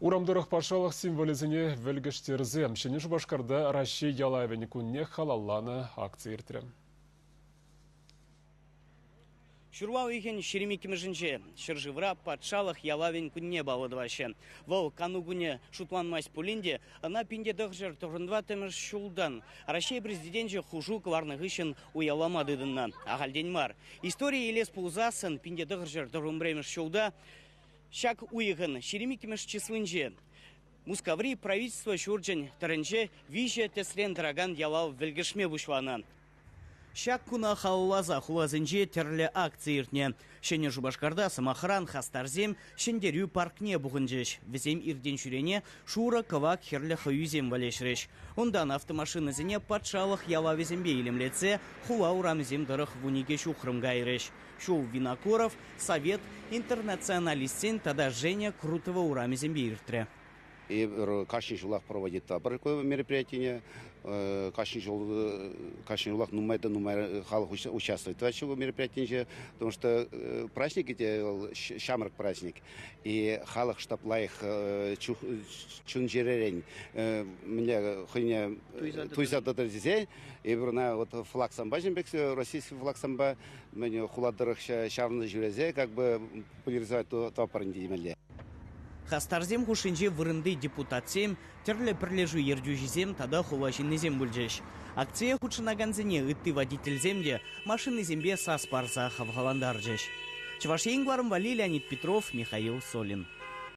Урам тӑрӑх патшалӑх символӗсене вӗлкӗштерсе Ҫӗнӗ Шупашкарта Раҫҫей ялавӗн кунне халалланӑ акци иртрӗ. Ҫурла уйӑхӗн 22-мӗшӗнче ҫӗршывра патшалӑх ялавӗн кунне паллӑ тӑваҫҫӗ. Вӑл кану кунӗ шутланмасть пулин те ӑна 1994 ҫултан Раҫҫей Президенчӗ хушу кӑларнӑ хыҫҫӑн уявлама тытӑннӑ. Ахальтен мар. Историе илес пулсассӑн 1991 ҫулта Ҫак уйӑхӑн 22-мӗш числинче Мускаври правительство ҫурчӗн тӑрринче виҫӗ тӗсрен тӑракан ялав вӗлкӗшме пуҫланӑ. Ҫак куна халалласа хуласенче тӗрлӗ акци иртнӗ. Ҫӗнӗ Шупашкарта, сӑмахран, хастарсем Ҫӗнтерӳ паркне пухӑнчӗҫ. Вӗсем иртен-ҫӳрене шурӑ, кӑвак, хӗрлӗ хӑюсем валеҫрӗҫ. Унтан автомашинӑсене патшалӑх ялавӗсемпе илемлетсе хула урамӗсем тӑрӑх 12 ҫухрӑм кайрӗҫ. Ҫул Винокуров, Совет, интернационалистсен тата Женя Крутова урамӗсемпе иртрӗ. Эпир кашни ҫулах проводить тӑватпӑр ку мероприятине. Кашни ҫул кашни ҫулах нумай та нумай халӑх участвовать тӑвать ку мероприятинче, потому что праздник те вӑл ҫамрӑк праздник. И халӑх штаб лайӑх чун-чӗререн мӗнле хӑйне туйса тӑтӑр тесе эпир ӑна вот флагсемпа пек российский флагсемпа мӗн хула тӑрӑх ҫаврӑнса ҫӳресе как бы популяризовать тӑватпӑр ӗнтӗ темелле. Хастарсем хушшинче вырӑнти депутатсем, тӗрлӗ пӗрлешӳ ертӳҫисем тата хула ҫыннисем пулчӗҫ. Акцие хутшӑнакансене ытти водительсем те машинисемпе сас парса хавхалантарчӗҫ. Чӑваш Ен кӑларӑм валли Леонид Петров, Михаил Солин.